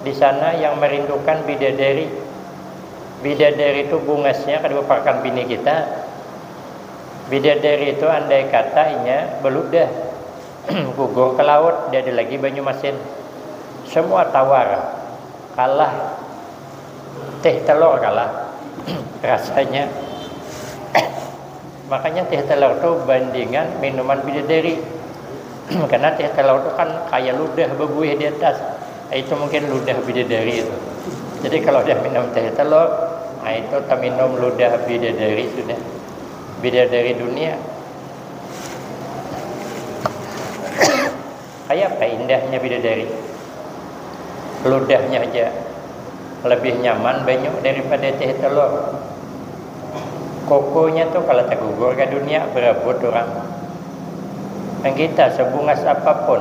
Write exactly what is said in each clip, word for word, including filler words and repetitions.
Di sana yang merindukan bidadari. Bidadari itu bungasnya kada baparakan bini kita. Bidadari itu andai kata inya beludah, gugur ke laut, dia ada lagi banyu masin. Semua tawar, kalah. Teh telur kalah rasanya. Makanya teh telur tu bandingan minuman bidadari. Karena teh telur tu kan kaya ludah bebuih di atas. Itu mungkin ludah bidadari itu. Jadi kalau dia minum teh telur, nah itu teminum ludah bidadari sudah. Bidadari dunia. Kaya apa indahnya bidadari? Ludahnya aja lebih nyaman banyu daripada teh telur. Kokonya tu kalau tegugur ke dunia, berebut orang. Dan kita sebungas apapun,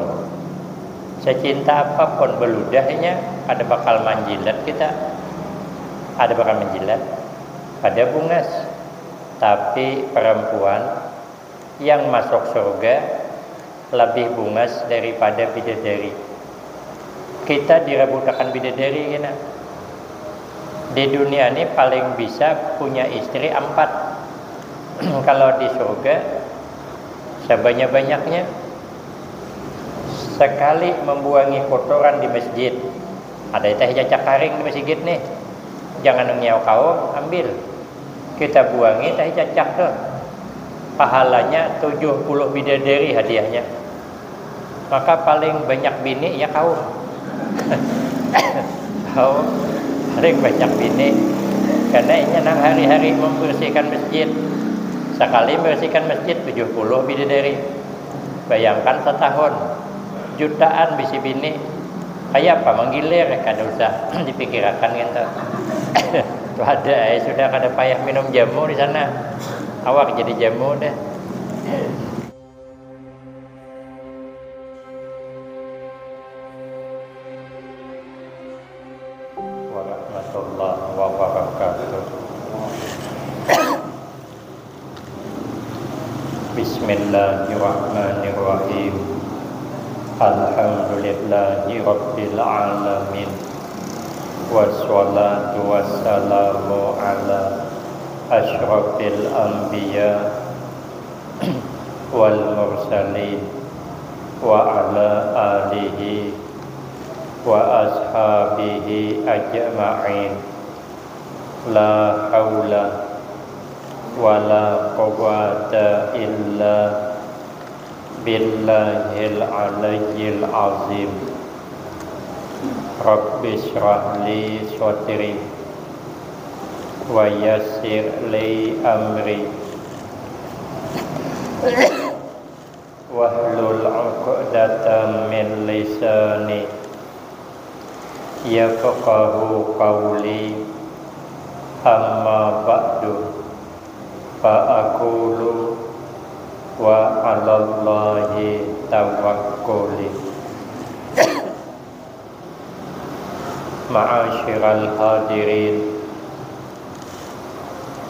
secinta apapun beludahnya, ada bakal manjilat kita. Ada bakal manjilat pada bungas. Tapi perempuan yang masuk surga lebih bungas daripada bidadari. Kita direbutakan bidadari kena. Di dunia ini paling bisa punya istri empat. Kalau di surga sebanyak-banyaknya. Sekali membuangi kotoran di masjid, ada teh cacak karing di masjid nih, jangan ngiau kaum, ambil. Kita buangi teh cacak tuh. Pahalanya tujuh puluh bidadari hadiahnya. Maka paling banyak bini ya kaum. Kaum paling banyak bini. Karena inya nang hari-hari membersihkan masjid. Sekali membersihkan masjid tujuh puluh bidadari. Bayangkan setahun, jutaan bisi bini. Kaya apa manggilir, kada usah dipikirakan gitu. Tu ada ai sudah, kada payah minum jamu di sana. Awak jadi jamu deh. Warahmatullahi wabarakatuh. Bismillahirrahmanirrahim. Alhamdulillahi rabbil alamin. Wassalatu wassalamu ala asyrafil anbiya wal mursalin wa ala alihi wa ashabihi ajma'in. La haula wa la quwwata illa billahil aliyyil azim. Rabbi shrah li sadri wa yassir li amri. Wahlul uqdatam min lisani yafqahu qawli. Amma ba'du, fa aqulu wa 'alallahi tawakkuli. Ma'asyiral hadirin,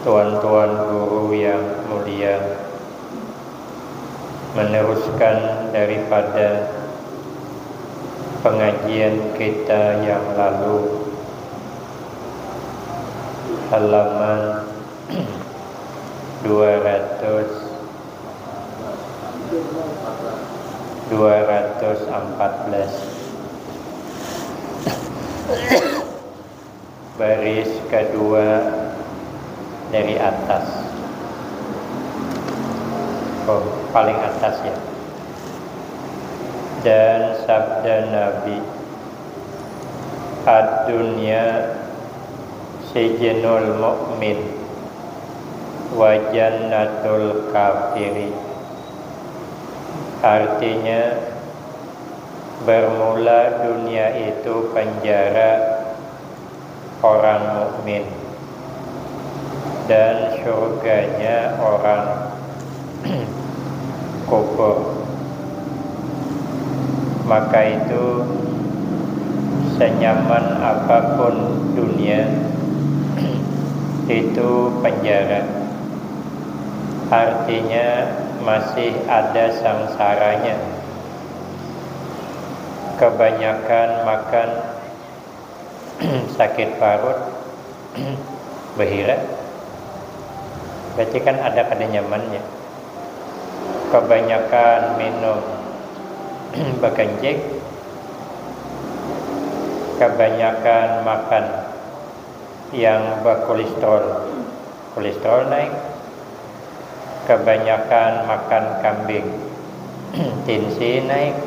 tuan-tuan guru yang mulia, meneruskan daripada pengajian kita yang lalu, halaman dua ratus, dua ratus empat belas. Baris kedua dari atas. Oh, paling atas ya. Dan sabda Nabi, "Ad-dunya sijnul mu'min wa jannatul kafiri." Artinya, bermula dunia itu penjara orang mukmin dan surganya orang kufur. Maka itu, senyaman apapun dunia, itu penjara. Artinya, masih ada sangsaranya. Kebanyakan makan, sakit parut, bahira, berarti kan ada kada nyamannya. Kebanyakan minum bakencing, kebanyakan makan yang berkolesterol, kolesterol naik, kebanyakan makan kambing, tensi naik,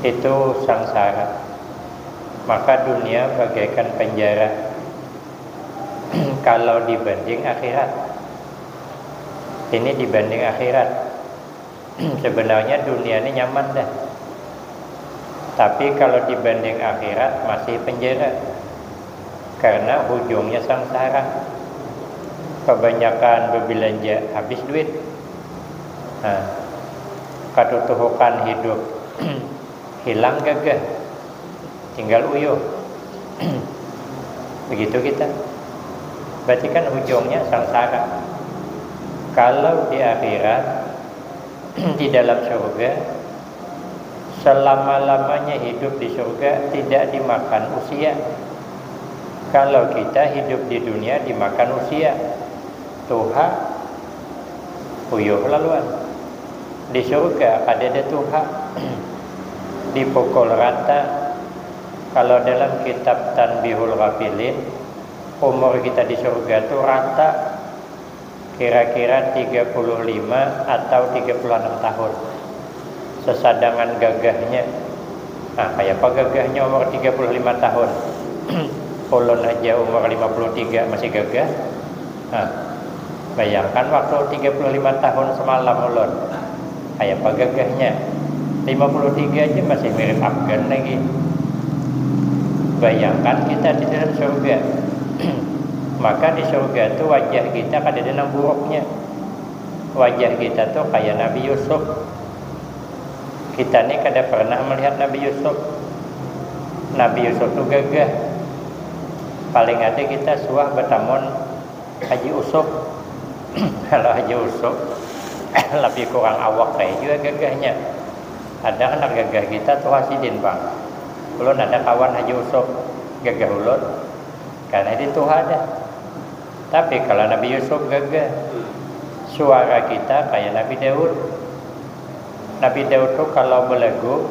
itu sangsara. Maka dunia bagaikan penjara kalau dibanding akhirat. Ini dibanding akhirat. Sebenarnya dunia ini nyaman dah. Tapi kalau dibanding akhirat masih penjara. Karena ujungnya sangsara. Kebanyakan berbelanja habis duit. Nah, katutuhukan hidup, hilang gagah, tinggal uyuh. Begitu kita. Berarti kan ujungnya sangsara. Kalau di akhirat, di dalam surga, selama-lamanya hidup di surga tidak dimakan usia. Kalau kita hidup di dunia dimakan usia, tuha, uyuh laluan. Di surga kadada tuha, dipukul rata. Kalau dalam kitab Tanbihul Ghafilin, umur kita di surga tu rata, kira-kira tiga puluh lima atau tiga puluh enam tahun. Sesadangan gagahnya. Nah, kayapa gagahnya umur tiga puluh lima tahun? Ulun aja umur lima puluh tiga masih gagah. Nah, bayangkan waktu tiga puluh lima tahun semalam ulun. Kayapa gagahnya? Lima puluh tiga aja masih mirip Afgan lagi. Bayangkan kita di dalam surga. Maka di surga tu wajah kita kadada nang buruknya. Wajah kita tu kaya Nabi Yusuf. Kita ni kada pernah melihat Nabi Yusuf. Nabi Yusuf tu gagah. Paling ada kita suah batamun Haji Usup. Kalau Haji Usup, lebih kurang awak saya juga gagahnya. Ada anak gagah kita tuh hasidin, Bang. Ulun ada kawan Haji Usup, gagah ulun. Karena itu tuh ada. Tapi kalau Nabi Yusuf gagah, suara kita kayak Nabi Daud. Nabi Daud tuh kalau belagu,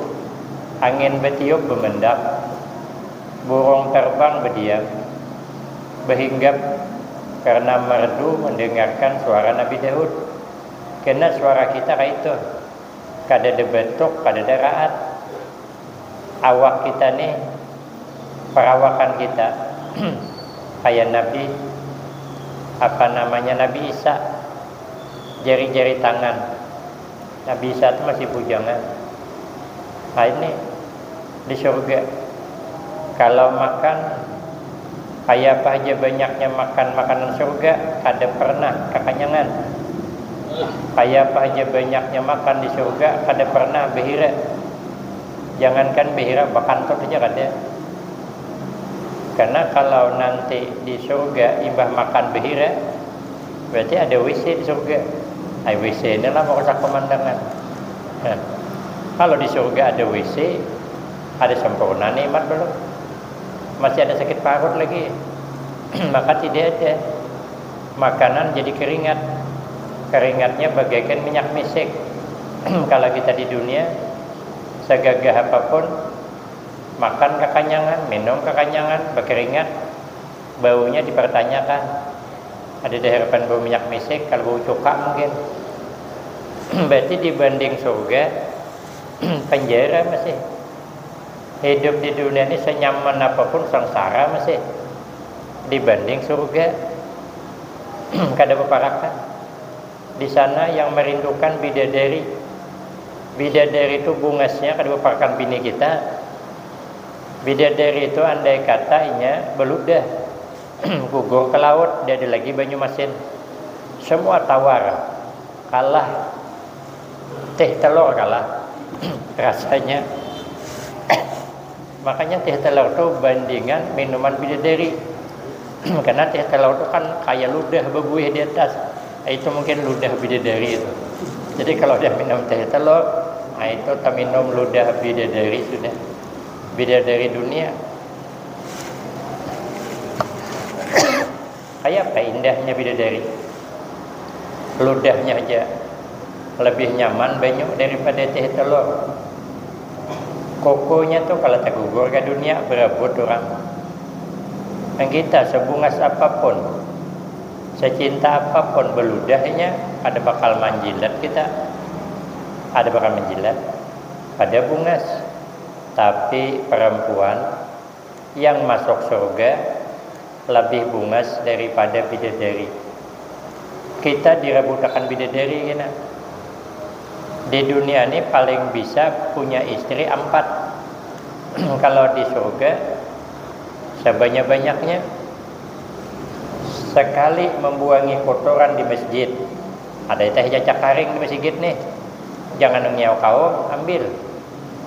angin betiup bemendak, burung terbang bediam, behinggap karena merdu mendengarkan suara Nabi Daud. Kena suara kita kayak itu, kada ada batuk, kada ada raat. Awak kita nih, perawakan kita kayak Nabi, apa namanya, Nabi Isa, jari-jari tangan. Nabi Isa itu masih bujangan. Nah, ini di surga. Kalau makan, kayak apa aja banyaknya makan makanan surga, kada pernah kekenyangan. Kayak apa aja banyaknya makan di surga, kada pernah behira. Jangankan behira, bakantut aja kada. Karena kalau nanti di surga imbah makan behira, berarti ada W C di surga. Ai, W C ini lah merusak pemandangan. Nah, kalau di surga ada W C, ada sempurna nikmat belum? Masih ada sakit parut lagi. Maka tidak ada makanan jadi keringat. Keringatnya bagaikan minyak misik. Kalau kita di dunia, segagah apapun, makan kekenyangan, minum kekenyangan, berkeringat, baunya dipertanyakan. Ada diharapan bau minyak misik, kalau bau cuka mungkin. Berarti dibanding surga, penjara masih. Hidup di dunia ini senyaman apapun, sengsara masih. Dibanding surga, kada beparakan. Di sana yang merindukan bidadari. Bidadari itu bungasnya kada beparakan bini kita. Bidadari itu andai kata inya beludah, gugur ke laut, dia ada lagi banyu masin. Semua tawar, kalah. Teh telur kalah rasanya. Makanya teh telur tu bandingan minuman bidadari. Karena teh telur tu kan kayak ludah bebuih di atas. Itu mungkin ludah bidadari itu. Jadi kalau dia minum teh telur, nah, itu teminum ludah bidadari sudah. Bidadari dunia. Kayapa indahnya bidadari? Ludahnya haja lebih nyaman banyu daripada teh telur. Kukunya tu kalo tagugur ka dunia, barabut urang. Nang kita sabungas apapun, sacinta apapun baludah inya, kada bakal manjilat kita. Kada bakal manjilat pada bungas. Tapi parampuan yang masuk surga labih bungas daripada bidadari. Kita dirabutakan bidadari kena. Di dunia ni paling bisa punya istri ampat. Kalau di surga, sabanya-banyaknya. Sakali mambuangi kotoran di masjid, ada teh cacak karing di masjid nih, jangan nungiau kaum, ambil.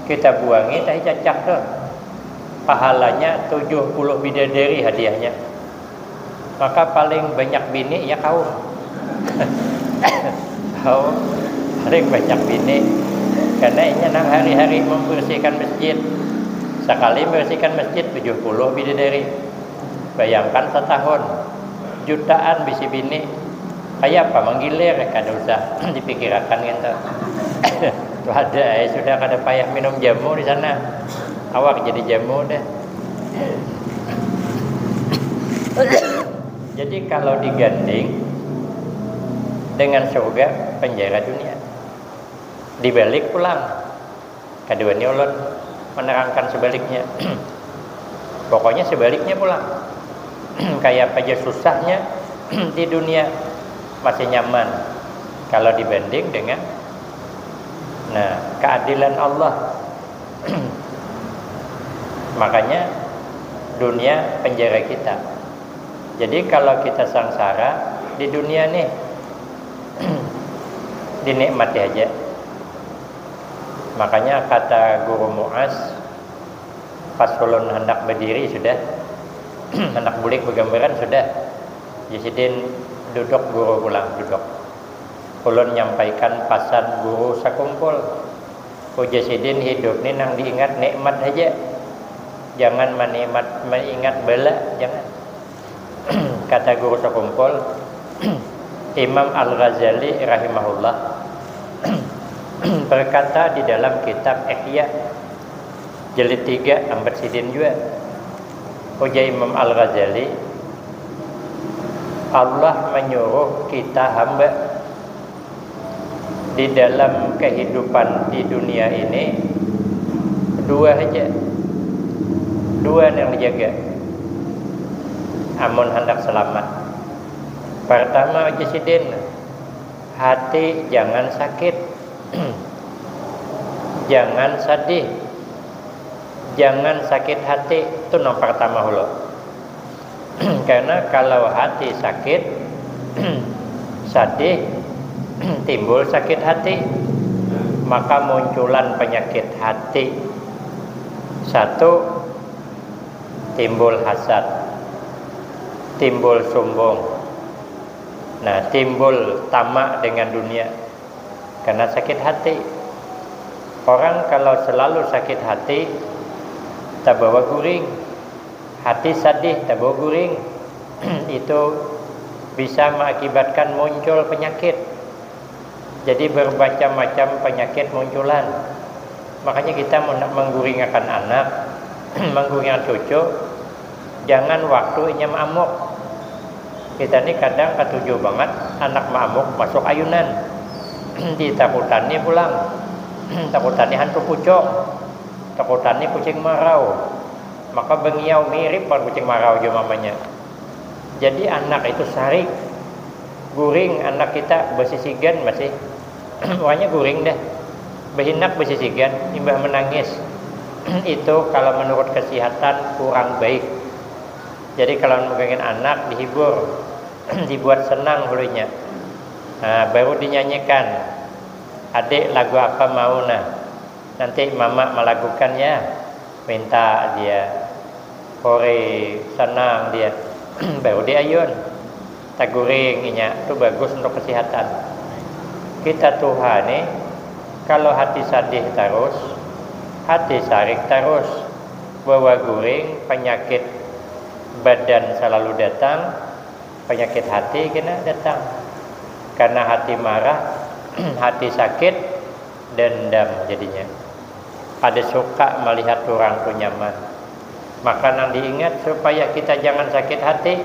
Kita buangi teh cacak tu, pahalanya tujuh puluh bidadari hadiahnya. Maka paling banyak bini ya kaum. Kaum paling banyak bini, karena inya nang hari-hari membersihkan masjid. Sakali membersihkan masjid tujuh puluh bidadari. Bayangkan satahun, jutaan bisi bini. Kayapa manggilir, kada usah dipikirakan ngintu. Tu ada ai sudah, kada payah minum jamu di sana. Awak jadi jamu dah. Jadi kalau diganding dengan surga, penjara dunia. Dibalik pulang. Kada wani ulun menerangkan sebaliknya. Pokoknya sebaliknya pulang. Kayapa ja susahnya di dunia, masih nyaman kalau dibanding dengan, nah, keadilan Allah. Makanya dunia penjara kita. Jadi kalau kita sangsara di dunia nih, dinikmati aja. Makanya kata Guru Muaz, pas ulun handak badiri sudah, handak bulik bagambaran sudah, ujar sidin, "Duduk Guru pulang, duduk. Ulun nyampaikan pasan Guru sakumpul." Ujar sidin, "Hidup ni nang diingat nikmat haja. Jangan manikmat, maingat bala, jangan." Kata Guru sakumpul, Imam Al-Ghazali rahimahullah berkata di dalam kitab Ihya jilid tiga, ampat sidin jua. Ujar Imam Al-Ghazali, Allah menyuruh kita hamba di dalam kehidupan di dunia ini dua haja. Dua nang dijaga amun handak selamat. Pertama, ujar sidin, hati jangan sakit. Jangan sadih. Jangan sakit hati. Itu nang pertama hulu. Karena kalau hati sakit, sadih, timbul sakit hati, maka munculan penyakit hati. Satu, timbul hasad, timbul sombong. Nah, timbul tamak dengan dunia karena sakit hati. Orang kalau selalu sakit hati, tabawa guring. Hati sadih, tabawa guring. Itu bisa mengakibatkan muncul penyakit. Jadi bermacam-macam penyakit munculan. Makanya kita mun handak mangguringakan anak, mangguringakan cucu, jangan waktu inya maamuk. Kita ni kadang katuju bangat anak maamuk masuk ayunan. Ditakutani pulang. Takutani hantu pucung. Takutani kucing marau. Maka bangiau mirip lawan kucing marau jua mamanya. Jadi anak itu sarik. Guring anak kita, basisigan masih. Wanya guring dah. Bahinak basisigan, imbah menangis. Itu kalau menurut kesihatan kurang baik. Jadi kalau mengguringin anak, dihibur, dibuat senang hulunya. Nah, baru dinyanyikan, "Adik, lagu apa mau, nah? Nanti mama malagukan ya." Minta dia. Hore, sanang dia. Baru diayun. Taguring inya, tu bagus untuk kesihatan. Kita tuha ni, kalau hati sadih tarus, hati sarik tarus, bawa guring, penyakit badan salalu datang, Penyakit hati kena datang karena hati marah, hati sakit, dendam jadinya. Kada suka melihat orang tu nyaman. Maka nang diingat supaya kita jangan sakit hati,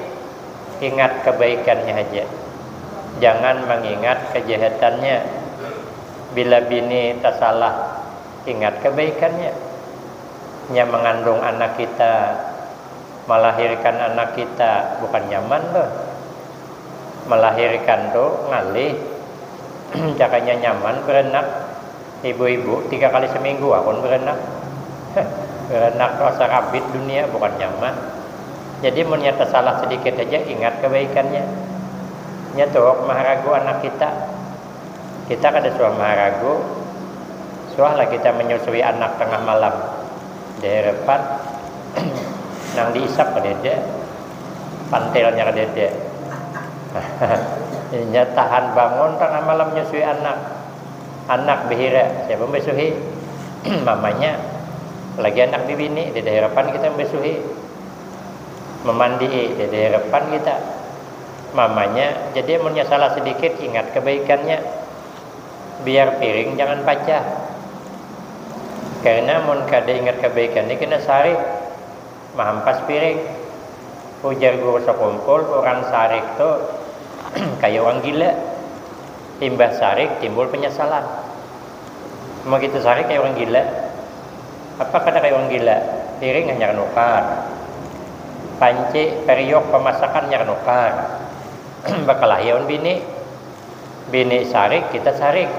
ingat kebaikannya aja. Jangan mengingat kejahatannya. Bila bini tasalah, ingat kebaikannya. Nya mengandung anak kita, melahirkan anak kita, bukan nyaman tuh. Melahirkan tuh ngalih. Cakanya nyaman beranak. Ibu-ibu tiga kali seminggu akun beranak. Beranak rasa rabit dunia, bukan nyaman. Jadi mun nyata salah sedikit aja, ingat kebaikannya. Nya tuh maharagu anak kita. Kita kada suah maharagu, suah lah kita menyusui anak tengah malam. Di hadapan nang diisap kadada, pantilnya kadada. Inya tahan bangun tengah malam nyusui anak. Anak bihira, siapa membasuhi? Mamanya. Lagi anak bibini, di hadapan kita membasuhi. Memandii, di hadapan kita. Mamanya, jadi amunnya salah sedikit, ingat kebaikannya. Biar piring jangan pacah. Karena mun kada ingat kebaikannya, kena sarik, mahampas piring. Ujar guru sekumpul, orang sarik tu kaya orang gila. Imbah sarik timbul penyesalan. Mau kita sarik kaya orang gila? Apa kada kaya orang gila? Piring hanyar nukar. Panci, periuk, pemasakan hanyar nukar. Bakalahi awan bini. Bini sarik, kita sarik.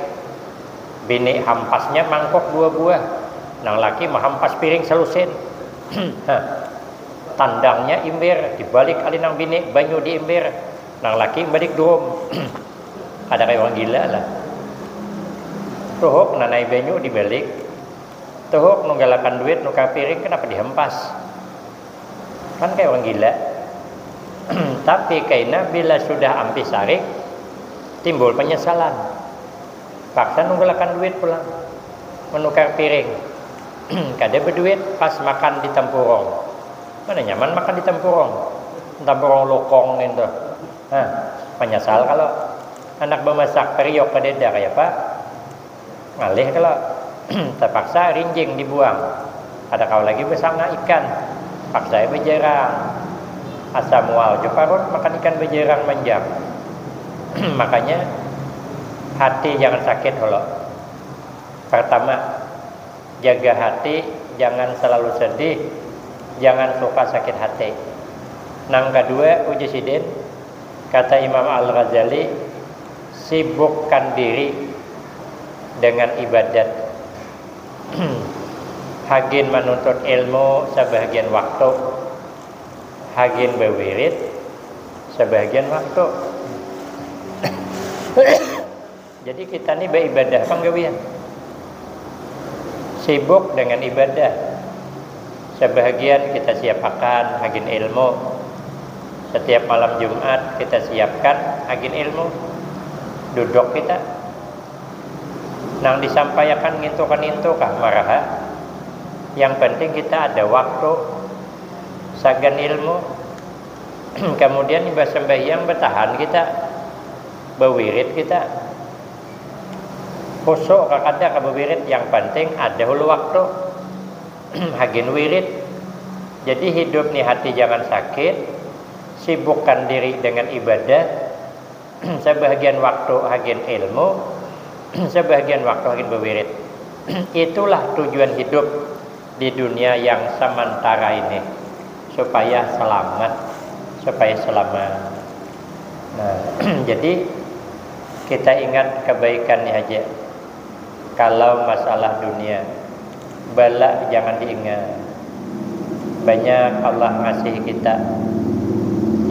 Bini hampasnya mangkok dua buah. Nang laki mahampas piring selusin. Hah. Tandangnya imbir, dibalik alinang bini, banyu diimbir. Nang laki balik drum. Kada kaya orang gila lah. Tuhuk nanai banyu dibalik. Tuhuk nunggalakan duit nukar piring, kenapa dihempas? Kan kaya orang gila. Tapi kaina bila sudah ampih sarik, timbul penyesalan. Paksa nunggalakan duit pulang. Menukar piring. Kada berduit, pas makan di tempurung. Mana nyaman makan di tempurung? Tempurung lokong itu. Nah, menyesal kalau anak bemasak periuk kadada kaya apa? Ngalih kalau terpaksa rinjing dibuang. Kada kawa lagi bersanga ikan, paksa bajarang. Asa mual jua parut makan ikan bajarang manjang. Makanya hati jangan sakit holo. Pertama, jaga hati, jangan selalu sedih, jangan suka sakit hati. Nang kedua, uji sidin, kata Imam Al-Ghazali, sibukkan diri dengan ibadat. Hagin menuntut ilmu sebahagian waktu, hagin berwirid sebahagian waktu. Jadi kita ni beribadah panggawian. Sibuk dengan ibadah. Sebahagian kita siapakan hagin ilmu. Setiap malam Jumat kita siapkan hagin ilmu. Duduk kita. Nang disampaikan ngintu kan ngintu kah maraha. Yang penting kita ada waktu sagan ilmu. Kemudian imbah sembahyang betahan kita, bewirid kita. Khusyuk ka kada ka bewirid, yang penting ada hulu waktu. Hagin wirid. Jadi hidup ni hati jangan sakit, sibukkan diri dengan ibadah, sebahagian waktu hagin ilmu, sebahagian waktu hagin bewirid. Itulah tujuan hidup di dunia yang sementara ini, supaya selamat, supaya selamat. Nah, jadi kita ingat kebaikan ni haja. Kalau masalah dunia, bala jangan diingat. Banyak Allah ngasih kita,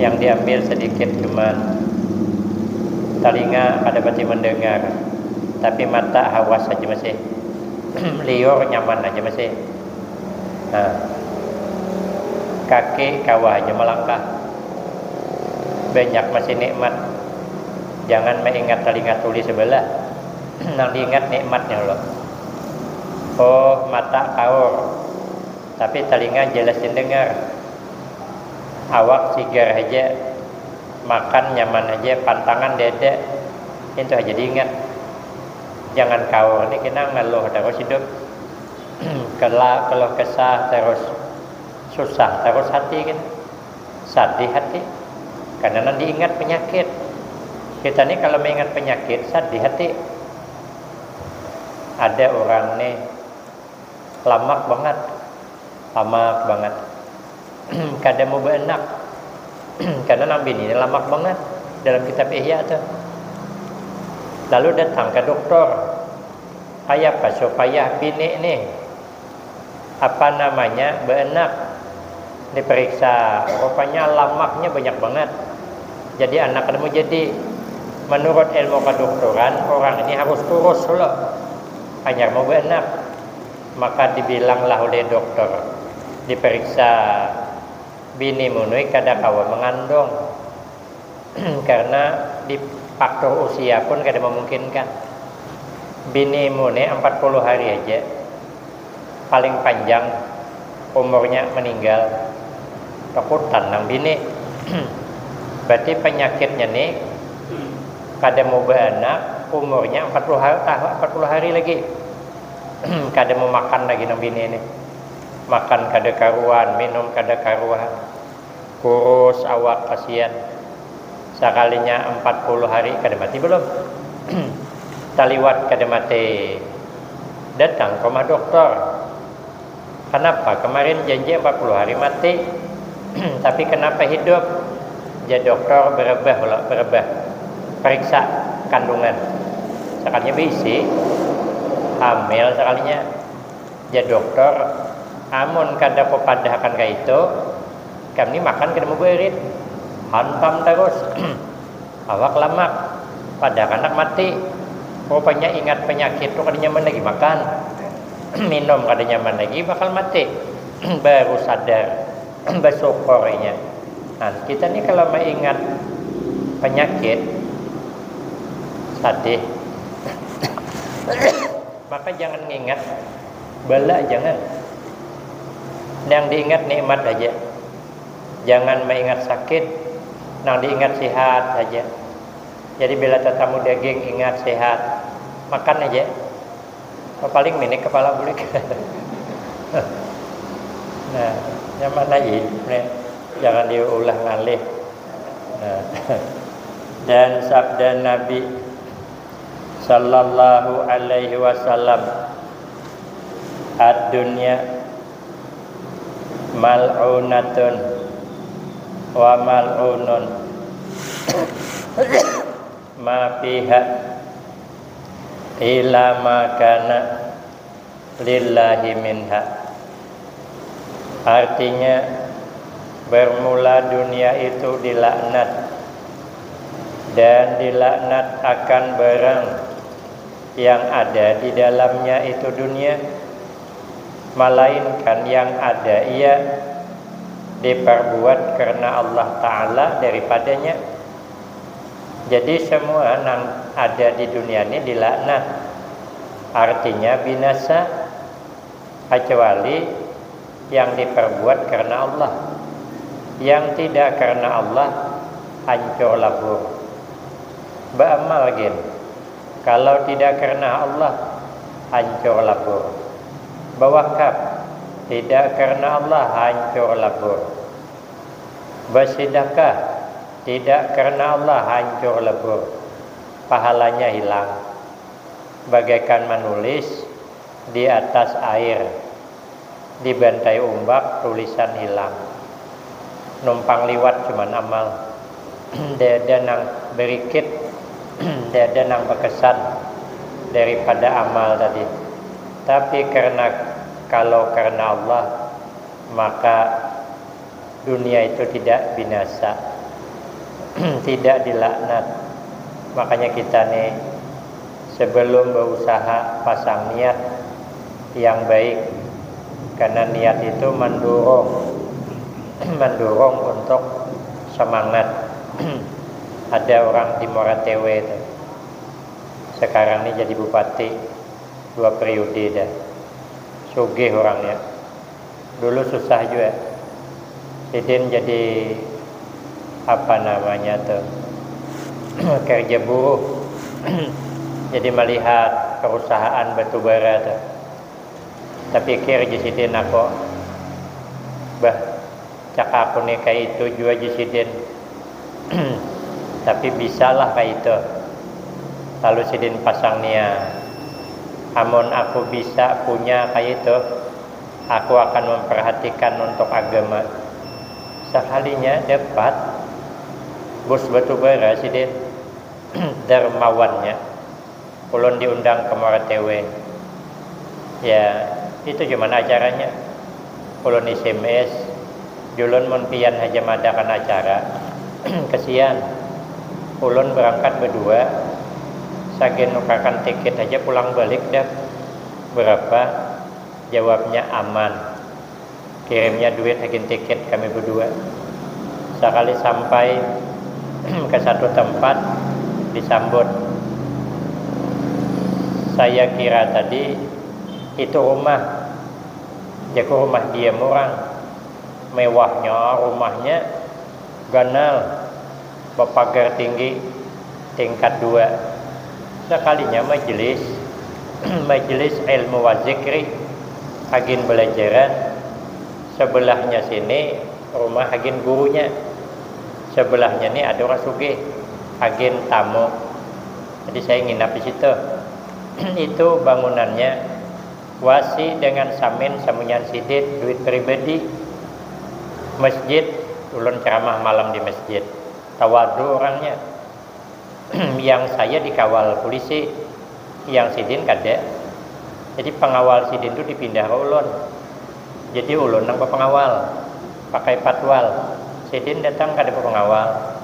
yang diambil sedikit cuman talinga kada pati mendengar, tapi mata hawas aja masih. Liur nyaman aja masih. Nah, kaki kawa aja melangkah. Banyak masih nikmat. Jangan mengingat talinga tuli sebelah. Nang diingat nikmatnya Allah. Oh, mata kaur, tapi talinga jelas didengar. Awak sigar aja. Makan nyaman aja, pantangan dede, itu aja diingat. Jangan kaur ni kena ngeluh terus hidup. Kela keluh kesah terus, susah terus hati kan, sadih hati. Karena nang diingat penyakit. Kita ni kalau mengingat penyakit, sadih hati. Ada orang ni lamak banget, lamak banget. Kada mau beranak. Karena nang bini ni lamak banget dalam kitab Ihya tu. Lalu datang ke dokter, kayapa supaya bini ni, apa namanya, beranak? Diperiksa, rupanya lamaknya banyak banget. Jadi anak kada mau jadi. Menurut ilmu kedokteran, orang ini harus kurus dulu, hanyar mau beranak. Maka dibilanglah oleh dokter, diperiksa, bini munui kada kawa mengandung. Karena di faktor usia pun kada memungkinkan. Binimu ni empat puluh hari aja paling panjang umurnya meninggal, takutan nang bini. Berarti penyakitnya ni kada mau beranak, umurnya empat puluh hari, tahun empat puluh hari lagi. Kada mau makan lagi nang bini ni. Makan kada karuan, minum kada karuan. Kurus awak kasian. Sakalinya empat puluh hari kada mati belum? Taliwat kada mati. Datang ke rumah dokter. Kenapa kemarin janji empat puluh hari mati, tapi kenapa hidup? Jar dokter, berubah pula, berubah. Periksa kandungan. Sakalinya berisi, hamil sakalinya. Jar dokter, amun kada kupadahakan kaitu, kam ni makan kada mau berit, hantam tarus, awak lamak, padahakan handak mati. Rupanya ingat penyakit tu kada nyaman lagi makan, minum kada nyaman lagi, bakal mati. Baru sadar, basyukur inya. Nah, kita ni kalau maingat penyakit, sadih. Maka jangan ngingat bala, jangan. Nang diingat nikmat haja. Jangan maingat sakit, nang diingat sihat haja. Jadi bila tatamu daging, ingat sihat, makan haja. Paling minik kepala bulik. Nah, nyaman haja hidup ni. Jangan diulah ngalih. Nah. Dan sabda Nabi sallallahu alaihi wasallam, "Ad-dunya mal'unatun wa mal'unun ma fiha ila ma kana lillahi minha." Artinya, bermula dunia itu dilaknat, dan dilaknat akan barang yang ada di dalamnya itu dunia, malainkan yang ada ia diperbuat karena Allah Ta'ala daripadanya. Jadi semua nang ada di dunia ini dilaknat, artinya binasa, kecuali yang diperbuat karena Allah. Yang tidak karena Allah hancur lebur. Baamal gin, kalau tidak karena Allah, hancur lebur. Bawakaf, tidak karena Allah, hancur lebur. Basidakah, tidak karena Allah, hancur lebur. Pahalanya hilang. Bagaikan manulis di atas air, dibantai umbak, tulisan hilang. Numpang liwat cuman amal. Dada nang berikit, dada nang berkesan daripada amal tadi. Tapi karena, kalau karena Allah, maka dunia itu tidak binasa, tidak dilaknat. Makanya kita nih sebelum berusaha pasang niat yang baik, karena niat itu mendorong, mendorong untuk semangat. Ada orang di Muara Tewe itu, sekarang ini jadi bupati dua periode dah, sugih orangnya. Dulu susah juga. Sidin jadi apa namanya tuh, kerja buruh. Jadi melihat perusahaan batu bara tuh. Tapi pikir ji sidin aku, bah, cak aku nih kayak itu jua ji sidin. Tapi bisalah kayak itu. Lalu sidin pasang niat, amun aku bisa punya kayak itu, aku akan memperhatikan untuk agama. Sekalinya dapat bos batu bara sidin, dermawannya. Ulun diundang ke Muara Tewe. Ya, itu cuman acaranya. Ulun S M S, julun mun pian haja madakan acara. Kesian. Ulun berangkat berdua, sagen nukarkan tiket haja pulang balik dah. Berapa? Jawabnya aman. Kirimnya duit hakin tiket kami berdua. Sekali sampai ke satu tempat, disambut. Saya kira tadi itu rumah. Jaku rumah diam orang. Mewahnya rumahnya, ganal, berpagar tinggi, tingkat dua. Sekalinya majelis, majelis ilmu wa zikri, agin belajaran. Sebelahnya sini rumah agin gurunya. Sebelahnya ni ada orang sugih, agin tamu. Jadi saya nginap di situ. Itu bangunannya wasi dengan samin samunyan sidin, duit pribadi. Masjid, ulun ceramah malam di masjid. Tawadu orangnya. Yang saya dikawal polisi, yang sidin kada. Jadi pengawal sidin tu dipindah ke ulun. Jadi ulun nang pengawal, pakai patwal. Sidin datang kada pengawal.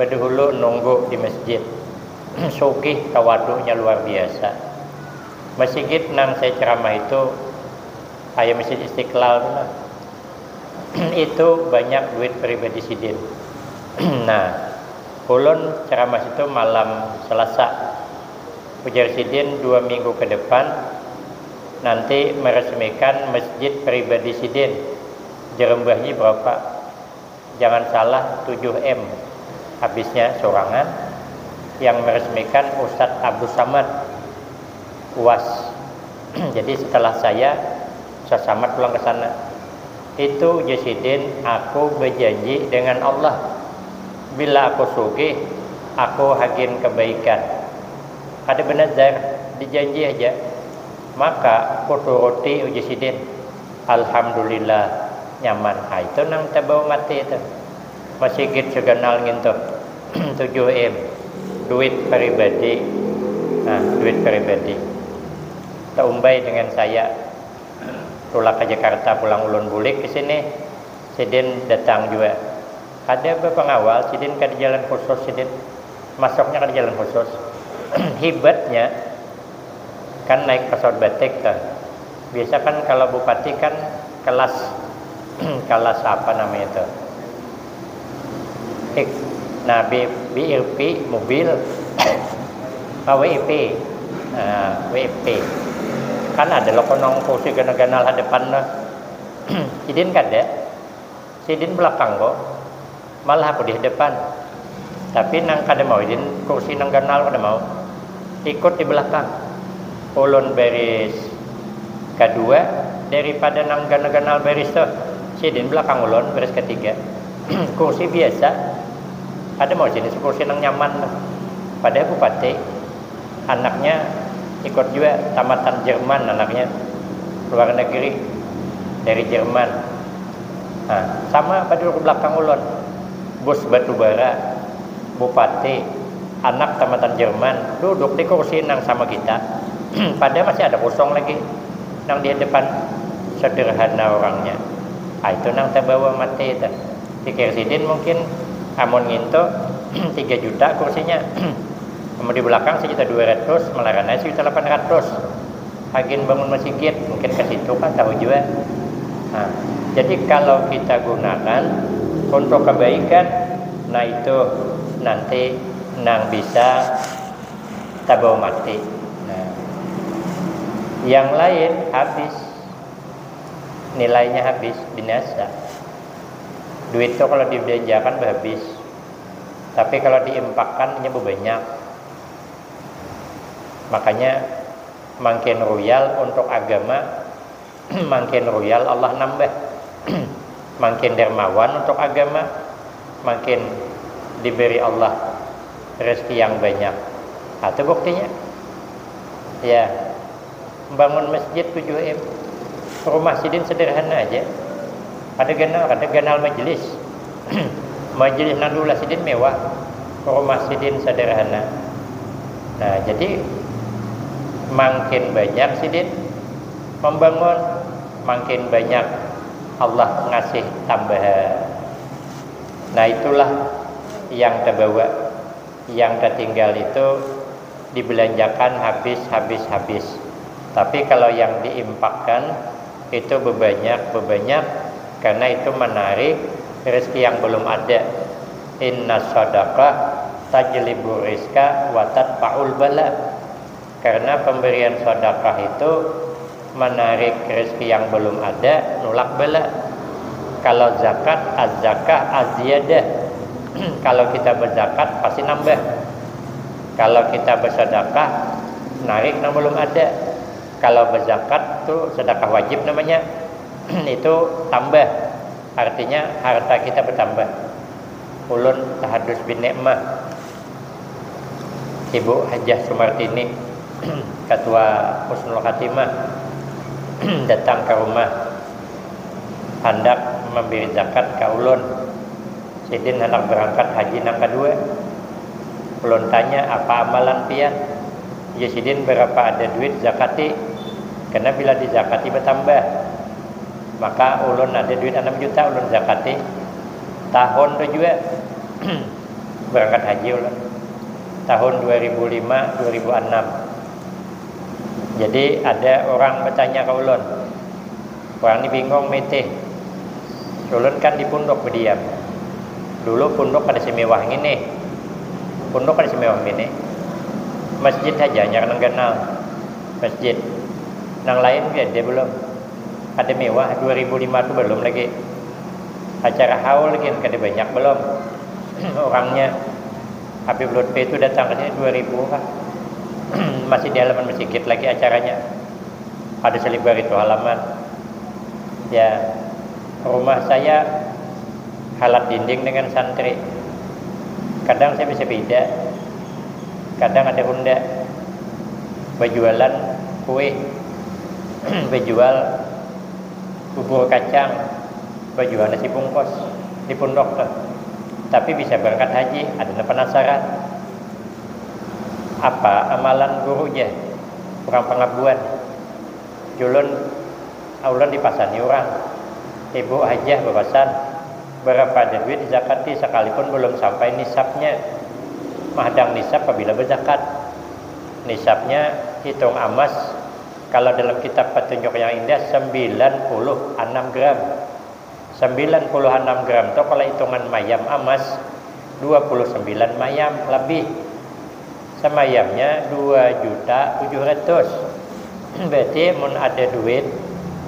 Badahulu nunggu di masjid. Sugih tawadunya luar biasa. Masigit nang saya ceramah itu kayak Masjid Istiqlal tu lah. Itu banyak duit pribadi sidin. Nah, ulun ceramah situ malam Selasa. Ujar sidin, dua minggu ke depan nanti meresmikan masjid pribadi sidin. Jerembahnya berapa? Jangan salah, tujuh M. Habisnya sorangan. Yang meresmikan Ustadz Abdus Samad, UAS. Jadi setelah saya, Ustadz Samad pulang ke sana. Itu ujar sidin, aku berjanji dengan Allah, bila aku sugih, aku hagin kebaikan. Kada benazar, dijanji aja. Maka kuturuti ujar sidin. Alhamdulillah, nyaman. Ha, itu nang tabawa mati itu. Masigit seganal ngintu. Tujuh M. Duit pribadi. Nah, duit pribadi. Taumbai dengan saya. Tulak ke Jakarta, pulang ulun bulik ke sini. Sidin datang juga. Ada bapangawal, sidin kada jalan khusus, sidin masuknya kada jalan khusus. Hibatnya kan naik pesawat batik tuh. Biasa kan kalau bupati kan kelas kelas apa namanya itu? Ik, nah, B, B R P mobil. Ah, W I P. Nah, W I P. Kan ada lo konong kursi ganal-ganal hadapan tuh. Sidin kada. Sidin belakang kok. Malah aku di hadapan. Tapi nang kada mau, idin kursi nang ganal kada mau. Ikut di belakang. Ulun baris kedua daripada nang ganal-ganal baris tuh. Sidin belakang ulun baris ketiga. Kursi biasa. Kada mau sidin kursi nang nyaman tuh. Padahal bupati. Anaknya ikut juga tamatan Jerman, anaknya luar negeri, dari Jerman. Nah, sama pada duduk belakang ulun, bos batubara, bupati, anak tamatan Jerman, duduk di kursi nang sama kita. Pada masih ada kosong lagi nang di hadapan. Sederhana orangnya. Ah, itu nang terbawa mati itu. Pikir sidin mungkin amun ngintu tiga juta kursinya. Amun di belakang sejuta dua ratus, malaran aja sejuta delapan ratus. Agen bangun masigit, mungkin ke situ kan tahu juga. Nah, jadi kalau kita gunakan untuk kebaikan, nah itu nanti nang bisa tabawa mati. Nah, yang lain habis, nilainya habis, binasa. Duit tuh kalau dibelanjakan habis. Tapi kalau diimpakkan, inya bebanyak. Makanya, makin ruyal untuk agama, makin ruyal Allah nambah. Makin dermawan untuk agama, makin diberi Allah rezeki yang banyak. Nah, itu buktinya. Ya, bangun masjid tujuh M. Rumah sidin sederhana aja. Ada ganal, ada ganal majelis. Majelis nang diulah sidin mewah. Rumah sidin sederhana. Nah, jadi makin banyak sidin membangun, makin banyak Allah ngasih tambahan. Nah, itulah yang terbawa, yang tertinggal itu dibelanjakan habis, habis, habis. Tapi kalau yang diimpakkan itu bebanyak, bebanyak, karena itu menarik rezeki yang belum ada. Inna sadaqah tajlibu rizka wa tadfa'ul bala. Karena pemberian sedekah itu menarik rezeki yang belum ada, nulak bala. Kalau zakat, az-zakah aziyadah. Kalau kita berzakat, pasti nambah. Kalau kita bersedekah, narik nang belum ada. Kalau berzakat tu sedekah wajib namanya, itu tambah. Artinya harta kita bertambah. Ulun tahadus bin nikmah. Ibu Hajah Sumartini, Ketua Husnul Khatimah, datang ke rumah, handak memberi zakat ke ulun. Sidin handak berangkat haji nang kedua. Ulun tanya, apa amalan pian? Ya, sidin berapa ada duit zakati. Karena bila dizakati bertambah. Maka ulun ada duit enam juta, ulun zakati. Tahun tu juga berangkat haji ulun. Tahun dua ribu lima, dua ribu enam. Jadi ada orang bertanya ke ulun. Orang ni bingung mitih. Ulun kan di punduk berdiam. Dulu punduk kada semewah ngini. Punduk kada semewah ngini. Masjid haja hanyar nang ganal. Masjid. Nang lain ada belum? Kada mewah, dua ribu lima tu belum lagi. Acara haul gin kada banyak belum orangnya. Habib Lutfi itu datang ke sini dua ribu kah. Masih di halaman masjid lagi acaranya. Ada salibar itu halaman. Ya, rumah saya halat dinding dengan santri. Kadang saya bersepeda, kadang ada Honda. Berjualan kue, berjual bubur kacang, berjual nasi bungkus di pondok tuh. Tapi bisa berangkat haji, ada nang penasaran. Apa amalan guru ja? Urang Pangabuan. Julun, ulun dipasani urang. Ibu Hajah bapasan, berapa ada duit dizakati sekalipun belum sampai nisabnya. Mahadang nisab pabila berzakat. Nisabnya hitung amas, kalau dalam kitab Petunjuk yang Indah, sembilan puluh enam gram. Sembilan puluh enam gram tu kalau hitungan mayam amas, dua puluh sembilan mayam lebih. Semayamnya dua juta tujuh ratus. Berarti mun ada duit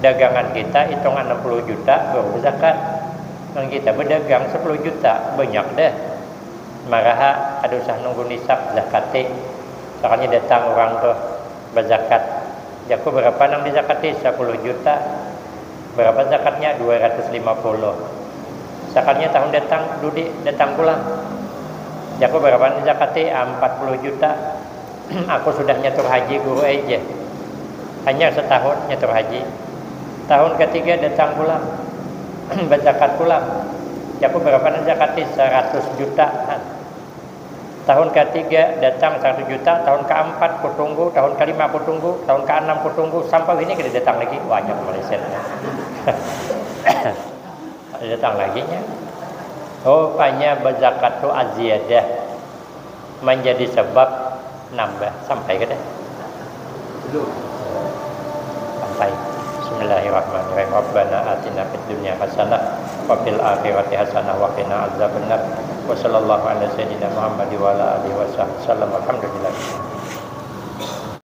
dagangan kita hitung enam puluh juta baru berzakat. Mun kita berdagang sepuluh juta, banyak deh. Maraha kada usah nunggu nisab zakati. Soalnya datang orang tuh berzakat. Jaku, berapa nang dizakati? Sepuluh juta. Berapa zakatnya? Dua ratus lima puluh. Zakatnya tahun datang, Dudi, datang pulang. Jaku, berapa nang dizakati? Empat puluh juta. Aku sudah nyatur haji guru aja. Hanya setahun nyatur haji. Tahun ketiga datang pulang. Berzakat pulang. Jaku, berapa nang zakati? Seratus juta. Tahun ketiga datang satu juta, tahun keempat ku tunggu, tahun kelima ku tunggu, tahun keenam ku tunggu, sampai ini kada datang lagi. Banyak meleset. Kada datang lagi nya. Rupanya berzakat tu aziyadah, menjadi sebab nambah. Sampai kada? Sampai. Bismillahirrahmanirrahim. Rabbana atina fid dunya hasanah wa fil akhirati hasanah wa qina azabannar. Wa sallallahu ala sayyidina Muhammad wa ala alihi wa sahbihi wasallam. Alhamdulillah.